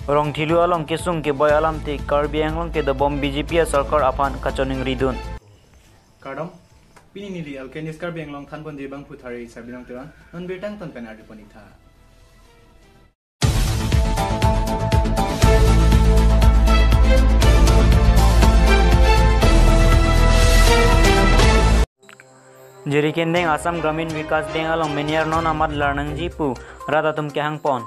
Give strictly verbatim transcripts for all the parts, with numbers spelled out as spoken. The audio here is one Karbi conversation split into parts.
Rongthilu along kesung keboi alamthe Karbi Anglong kedobom B J P asorkar aphan kachoningridun. Kardom, pini neli Alkei News Karbi Anglong thanponji abangphu Thari Sabinong Terang, non birta angton pen arjupon-ik tha. Jirikindeng Assam Gramin Vikas Bank along meniar non amat lar nangji pu rat atum kehangpon.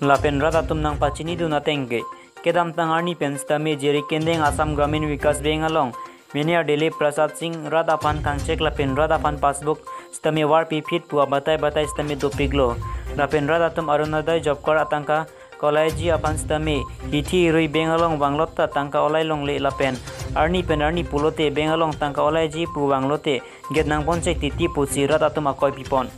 Lapen rat atum nangpachinidun ateng ke, kedamtang arni pen sitame Jirikindeng Assam Gramin Vikas Bank along meniar Dilip Prasad Singh rat aphan kangchek lapen rat aphan passbook sitame varpiphit pu abatai batai sitame dopiklo. Lapen rat atum Arunodoi job card atangka kolaiji aphan sitame hithi irui bank along vanglot ta tangka olai longle lapen arni pen arni pulote bank along tangka olaiji pu vanglote gate nangponchek titi pusi rat atum akoi pipon.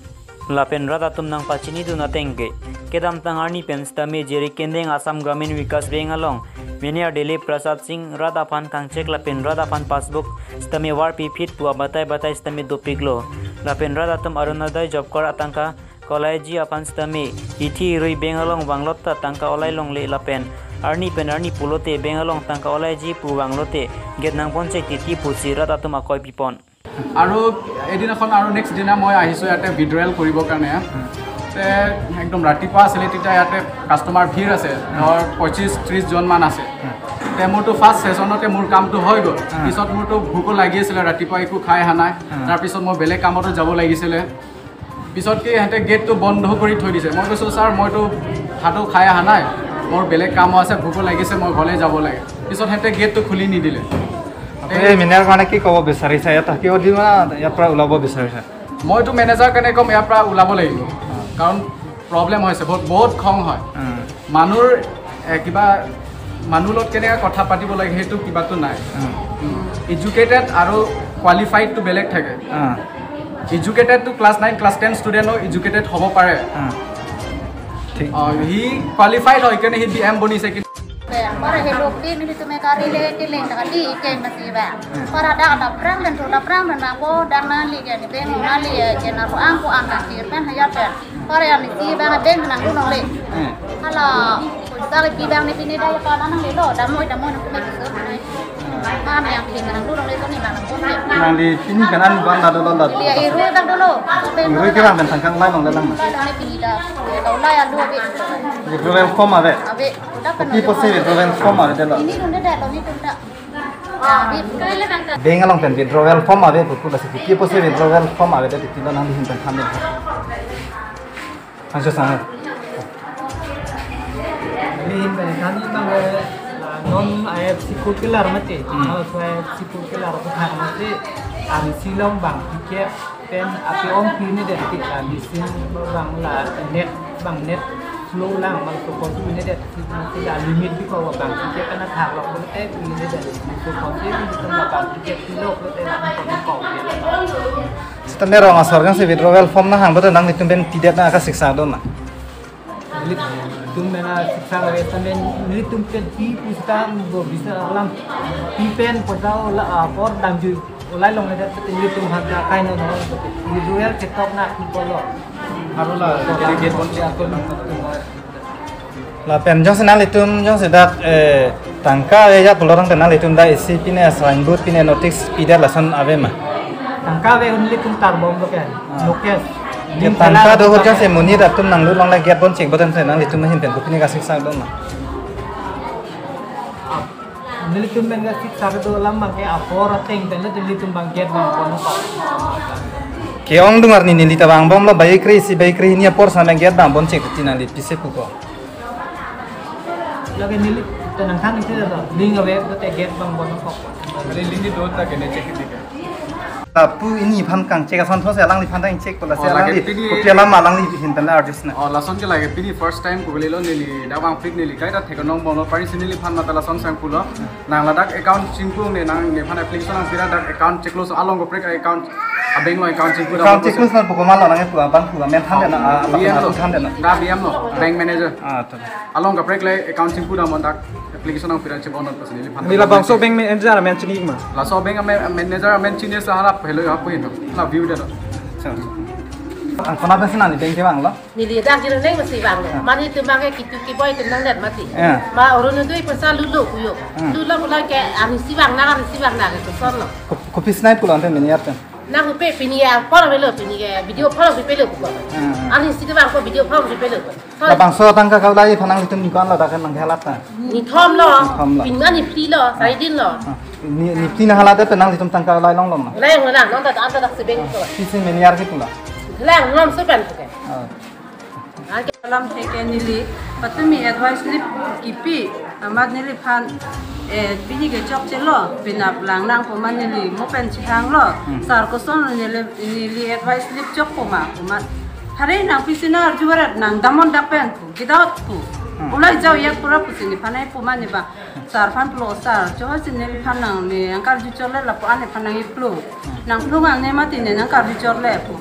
Lapen rat atum nangpachinidun ateng ke, kedamtang arni pen sitame Jirikindeng Assam Gramin Vikas Bank along meniar Dilip Prasad Singh rat aphan kangchek lapen rat aphan passbook sitame varpiphit pu abatai batai sitame dopiklo. Lapen rat atum Arunodoi job card atangka kolaiji aphan sitame hithi irui bank along vanglot ta tangka olai longle lapen arni pen arni pulote bank along tangka olaiji pu vanglote gate nangponchek titi pusi rat atum akoi pipon. আৰু এদিনাখন আৰু নেক্সট দিনা মই আহিছোঁ ইয়াতে উইথড্ৰৱেল কৰিবৰ কাৰণে। তে একদম ৰাতিপুৱা আছিলে, তেতিয়া ইয়াতে কাষ্টমাৰ ভিৰ আছে, ধৰ পঁচিছ ত্ৰিছজনমান আছে। তে মোৰতো ফাৰ্ষ্ট ছেছনতে মোৰ কামটো হৈ গ'ল। পিছত মোৰতো ভোকো লাগি আছিলে, ৰাতিপুৱা একো খাই অহা নাই। তাৰপিছত মই বেলেগ কামতো যাব লাগিছিলে। পিছত কি সিহঁতে গেটটো বন্ধ কৰি থৈ দিছে। মই কৈছোঁ, "ছাৰ, মইতো ভাতো খাই অহা নাই, মোৰ বেলেগ কামো আছে, ভোকো লাগিছে, মই ঘৰলৈ যাব লাগে।" পিছত সিহঁতে গেটটো খুলি নিদিলে। আপুনি এই মেনেজাৰৰ কাৰণে কি ক'ব বিচাৰিছে? ইয়াত থাকিব দিব না ইয়াৰ পৰা ওলাব বিচাৰিছে? মইতো মেনেজাৰৰ কাৰণে ক'ম, ইয়াৰ পৰা ওলাব লাগিব, কাৰণ প্ৰব্লেম হৈছে, বহুত, বহুত খং হয়। মানুহৰ এ, কিবা মানুহ লগত কেনেকৈ কথা পাতিব লাগে, সেইটো কিবাটো নাই। এডুকেটেড আৰু কোৱালিফাইডটো বেলেগ থাকে। এডুকেটেডটো ক্লাছ নাইন, ক্লাছ টেন ষ্টুডেণ্টো এডুকেটেড হ'ব পাৰে। ঠিক। অ, সি কোৱালিফাইড হয়, সেইকাৰণে সি বি এম বনিছে, কিন্তু Para helok di nelitum e kari le keling ta kali ke masi ba. Para dak daprang dan tu daprang dan nangko dak nangli ke ni beng nangli ke na ko ang ko ang ta kir pen hayat pen. Para yang ni si bang beng nangdun longle. Hala ko sa ke pi bang ni pini dak ka nanglelo, damoi damoi nang kume ke so. Bang yang pini nangdun longle ko ni bang nangko. Nangli pini kanan bang na dolo la. Iya, irui bang dolo. Irui ke bang dan tangkang lai bang lelang. Lai bang ni pini dak. Kau lai alu abi. Withdrawal form ave? Ave. Kopi apotsi withdrawal form ave detlo? Ini dun detlo, ini dun ta. Bank along pen withdrawal form ave pu pu, lasi kopi apotsi withdrawal form ave det, titi lo nangli ahin pen than det. Angso sang. Neli ahin pen than abang, eh, non I F C code kelar mati. Hmm. Kalau I F C code kelar ko than mati, ang silong bang tiket pen api ong pine det ti, ah, di sin bang la net, bang net slow lang, bang to kontu pine det ti, mati la limit di ko bang tiket kana thak lo ko te pine det ti, to kontu di tong la bang tiket pilo ko te la ko ko. Sitame rong asor kan si withdrawal form nanghang bote nanglitum pen pidet na aka siksa do ma? Nelitum mena siksa lage, tame nelitum pen pi pusita bo bisa alam pi pen poisa ola, ah, apor damjui olai longle det, nelitum hak akai non non. Withdrawal ketok na kipolo. Aru la, jadi gate pon siya ko. Lapen jongsi nanglitum jongsi dak, eh, tangka ave ajat pulo tangte nanglitum dak isi pine signboard pine notice pidet lason ave ma? Tangka ave, nelitum tarbom lo ke. Ah. Notice. Ke tangka do ahut jongsi monit atum nanglut longle gate ponchek bote nanglitum ahin pen kopine kasiksa do ma? Nelitum pen kasiksa do alam abang ke apor ateng pen nelitum bang gate bang pon ko. Ke-ongdung arni neli ta vangbomlo baikre isi baikre hini apor sa bang gate bang ponchek ti nangli pise pu ko. Lage neli ta nangthan isi ta ning ave bote gate bang pon ko. Kali ning di do ta kene check di ke. Lapu ini aphan kangchek ason those alangliphan ta ingchek ko, lasi Oh, lake alangli pini kopi alam alangli ahin pen arjusna. Oh, lason ke lake pini first time ko lelo neli dak bang pik neli kaita thek nong bono pari si neliphan mata lason sang pulo. Nang ladak account chingkung ne nang nephan application nangpira dak account cheklo so along kaprek account abeng lo account chingkung. Account cheklo so pokoma lo nang pu abang pu amen than de na, ah, B M lo. Than de na. Da B M lo, bank manager. Ah, to. Along kaprek le account chingkung da mon dak application nangpira chebonon pas neliphan. Neli labangso bank manager amen chini ma? Laso bank amen, manager amen chini sa harap hello ya pu hin. La view de lo. Acha. Ang konat pensi nangli bank kevanglo? Neli dak jireng neng masi vanglo. Ah. Mane itum abang ke kitu kiboi itum nangdet mati. Ah. Ma Orunodoi pensi lulo puyo. Hmm. Lulo pulang ke arnisi vang nang, arnisi vang nang ke kosonlo. Ko-, kopisi nangpulo ante miniar pen? Nang hupe pini ya, photo pelo pini ke, video photo pelo ko. Hmm. Arnisi vangpo video photo pelo ko. Labangso tangka kaulai aphan nanglitum ingkoi-an lo dak nangkehalat ta? Nithom lo. Nithom lo. Pini niphli lo, saridin lo. Ah. Ni, niphli nanghalat pen nanglitum tangka kaulai longlo ma? Lang lang, nonta anta dak si bank ko. Pisi miniar ke pulo? Lang, nonso pen ko ke. Ah. Anke alam theke neli, patumi advice slip kipi, amat neliphan, eh, pini ke chokchelo, penap lang nangpo ma neli, mo pen chihanglo, Hmm. sir kosonlo neli, neli advice slip chokpo ma, pu ma. Hare nang pisi nang arju varet nang damnon dak pen pu, get out pu. Hmm. Ulai jau yak pura pusi nephan nangpu ma ne ba. Sir aphan pulo sir, chohasi neliphan nang ne nangkarju chorle lapu-an nephan nang-iplo. Nangplo nang ne mati ne nangkarju chorle pu.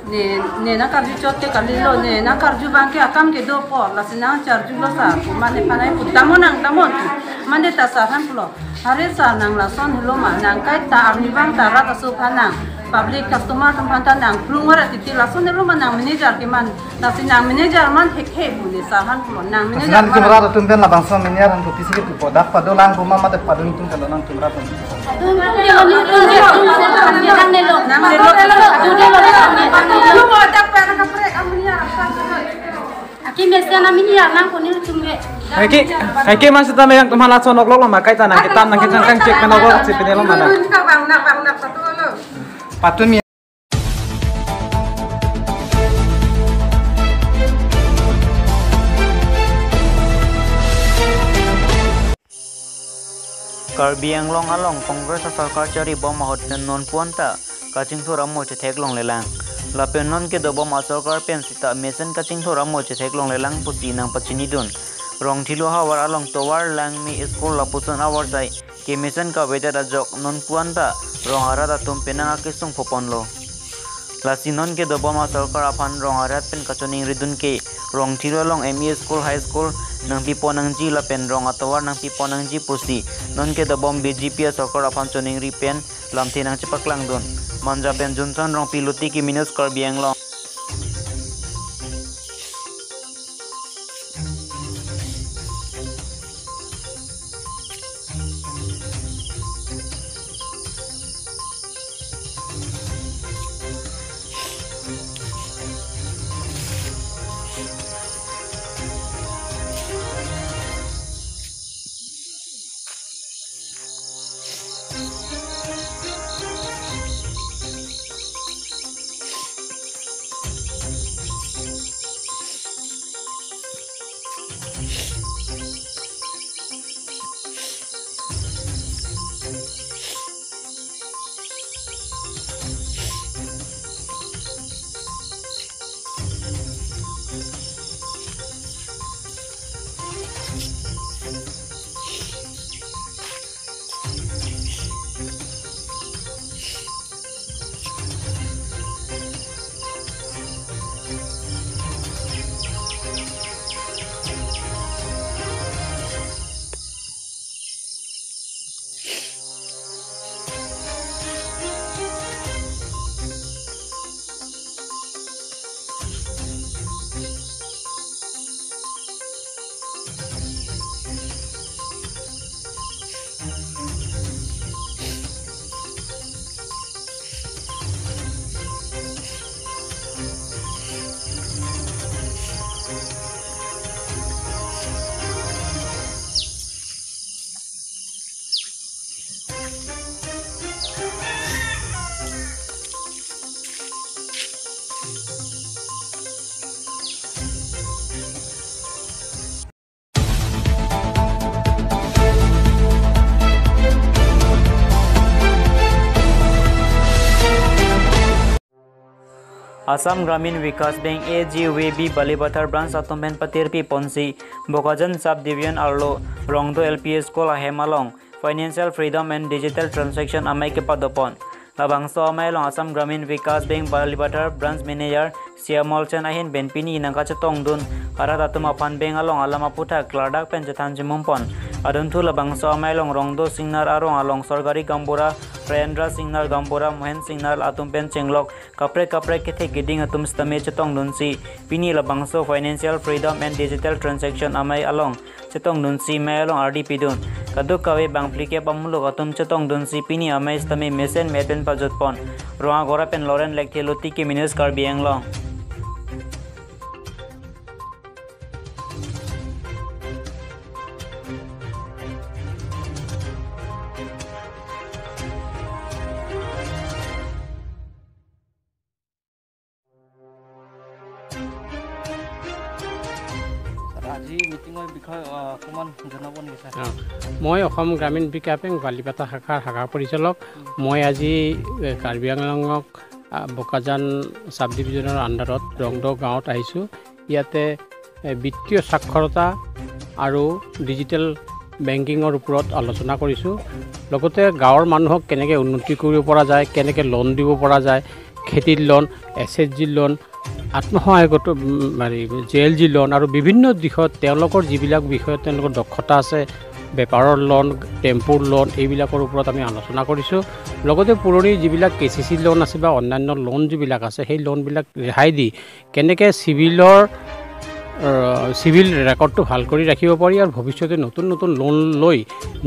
Ne, ne nangkarju chot ke kalilo, ne nangkarju abang ke akam ke dopo, lasi nangcharjulo sir pu ma nephan nangpu damnon nang damnon. Mane ta sir aphan pulo. Hare sir nang lason helo ma, nang kaita arnivang ta rat aso aphan nang, public customer atum aphan ta nang plung ora titi lason helo ma nang manager ke man, lasi nang manager man hekhe pu ne sir aphan pulo, nang manager Nang man. Rat atum pen labangso miniar aphan kopisi ke pupo, dak pado lang pu ma mate pado ningtung kalo nangtum rat atum. Nang lelo. Aki mesen amini ya nang konil tum ke. Aki, aki masih tame yang teman langsung nok lok lama kaita nang kita nang kita nang cek kenok lok si pini lama nang. Patumi. Karbi Anglong along Congress asorkar charibom ahut pen non puan ta kachingthur amo chetheklonglelang. Lapen non kedobom asorkar pen sita mesen kachingthur amo chetheklonglelang pusi nangpachinidun. Rongthilo havar along tovar langme school lapuson avarsai kemesen kavedet ajok non puan ta rong arat atum penang akesung phoponlo. Lasi non kedobom asorkar aphan rong arat pen kachoningridun ke Rongthilo along M E school, high school nangpipo nangji lapen rong atovar nangpipo nangji pusi non kedobom B J P asorkar aphan choningri pen lamthe nangchepaklangdun. Manja pen Johnson Rongpi, Luti Kimi News, Karbi Anglong. Assam Gramin Vikas Bank, A G V B, Balipathar branch atum pen patirpi ponsi Bokajan Sub Division arlo Rongdo L P School ahem along Financial Freedom and Digital Transaction amei kepadopon. Labangso amei along Assam Gramin Vikas Bank Balipathar branch manager Siamol Chen ahin pen pini nangkachetongdun arat atum aphan bank along alam aputhak klardak pen chethan chimumpon. Adunthu labangso amei along Rongdo Singnar arong along sorkari gaonbura Rajendra Singnar, Gaonbura Mohen Singnar atum pen chenglok kaprek kaprek kethek keding atum sitame chetongdunsi pini labangso Financial Freedom and Digital Transaction Amei along chetongdunsi mei along ardi pidun. Kadokave bang phlikep amuluk atum chetongdunsi pini amei sitame mesen me pen pajutpon. Rongagora pen Loren Lekthe, Luti Kimi News, Karbi Anglong. Sir, আজি মিটিঙৰ বিষয়ে, আহ, অকণমান জনাব নেকি, ছাৰ? অ, মই অসম গ্ৰামীণ বিকাশ বেংক বালিপাটা শাখাৰ শাখা পৰিচালক। মই আজি, এ, কাৰ্বি আংলঙক, আ, বোকাজান ছাব ডিভিজনৰ আণ্ডাৰত ৰংদ গাঁৱত আহিছোঁ। ইয়াতে, এ, বিত্তীয় সাক্ষৰতা আৰু ডিজিটেল বেংকিঙৰ ওপৰত আলোচনা কৰিছোঁ। লগতে গাঁৱৰ মানুহক কেনেকে উন্নতি কৰিব পৰা যায়, কেনেকে লোন দিব পৰা যায়, খেতিৰ loan, S H G loan, আত্মসহায়ক গোট, উম, হেৰি, জে এল জি লোন আৰু বিভিন্ন দিশত তেওঁলোকৰ যিবিলাক বিষয়ত তেওঁলোকৰ দক্ষতা আছে, বেপাৰৰ লোন, টেম্পুৰ লোন, এইবিলাকৰ ওপৰত আমি আলোচনা কৰিছোঁ। লগতে পুৰণি যিবিলাক কে চি চি লোন আছে বা অন্যান্য লোন যিবিলাক আছে, সেই লোনবিলাক ৰেহাই দি কেনেকে চিভিলৰ, আহ, চিভিল ৰেকৰ্ডটো ভাল কৰি ৰাখিব পাৰি আৰু ভৱিষ্যতে নতুন নতুন লোন লৈ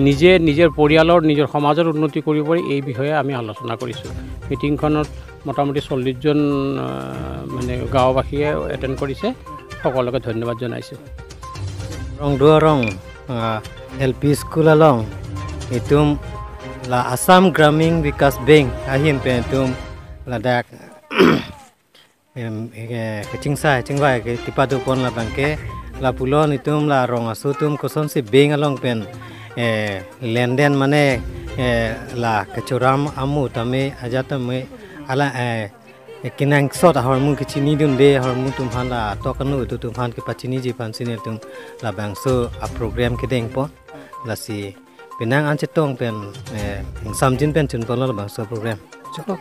নিজে, নিজৰ পৰিয়ালৰ, নিজৰ সমাজৰ উন্নতি কৰিব পাৰি, এই বিষয়ে আমি আলোচনা কৰিছোঁ। মিটিংখনত মোটামুটি চল্লিছজন, আহ, মানে গাঁওবাসীয়ে এটেণ্ড কৰিছে। সকলোকে ধন্যবাদ জনাইছোঁ। Rongdo arong, ah, L P school along itum la Assam Gramin Vikas Bank ahin pen itum ladak, em, eh, kachingsa chingvai ke tipadopon labang ke, lapulo itum la rong aso atum kosonsi bank along pen, eh, lenden mane, eh, la kachoram amu tame ajat tame ala, eh, kenangsot ahormu kechinidunde, ahormu atum aphan la tok anu itum aphan kepachiniji aphansi nelitum labangso a-program kedengpon. Lasi penang an chetong pen, eh, ingsamjin pen chunpon labangso program. Chok.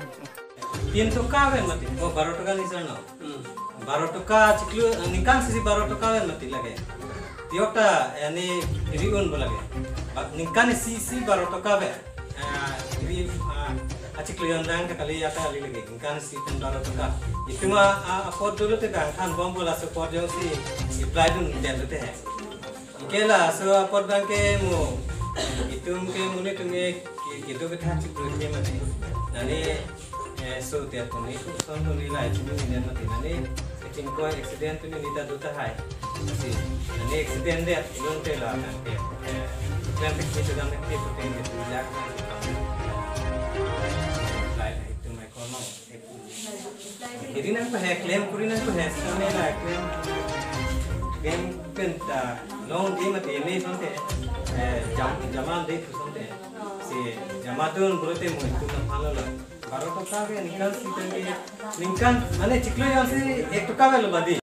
Tin toka pen mati. Oh, baro toka ni sir no. Hmm. Baro toka chiklo, ningkan isi baro toka pen mati lake. Tiokta, yani, ri-un bo lake. Ba-, ningkan isi isi baro toka pen. Ah, ri, ah, achiklo yon dang ta kali ya ta kali lake. Ningkan isi pen baro toka. Itum a, a, apot dolo te bang thanbom bo, laso apot jongsi apply dun den te he. Anke laso apot abang ke mo, itum ke mo nelitum ke, ke, kedo kethan chiklo ke mati. Nani, eh, so te apot ni, son apot ni la chini ni mati nani, kechingko accident tu ni ta do tahai. Si, nani accident det, ilong te la kan ke, eh, kan ke tu kan ke tu kan ke tu ya kan. Lai, itum mai kono. Jadi nang pahe claim kuri nang pahe same la claim. Claim penta long di mati ini sonte. Eh, jam, jama di tu sonte. Si jama tu berarti mo itum aphan lo. Baro toka ke ningkan isi tangke. Ningkan, mane chiklo jongsi ek toka pen lo badi.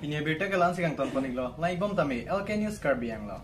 Pini abirta ke la-ansi kangtonpon-iklo, lang-ikbom tame, L K News Karbi Anglong.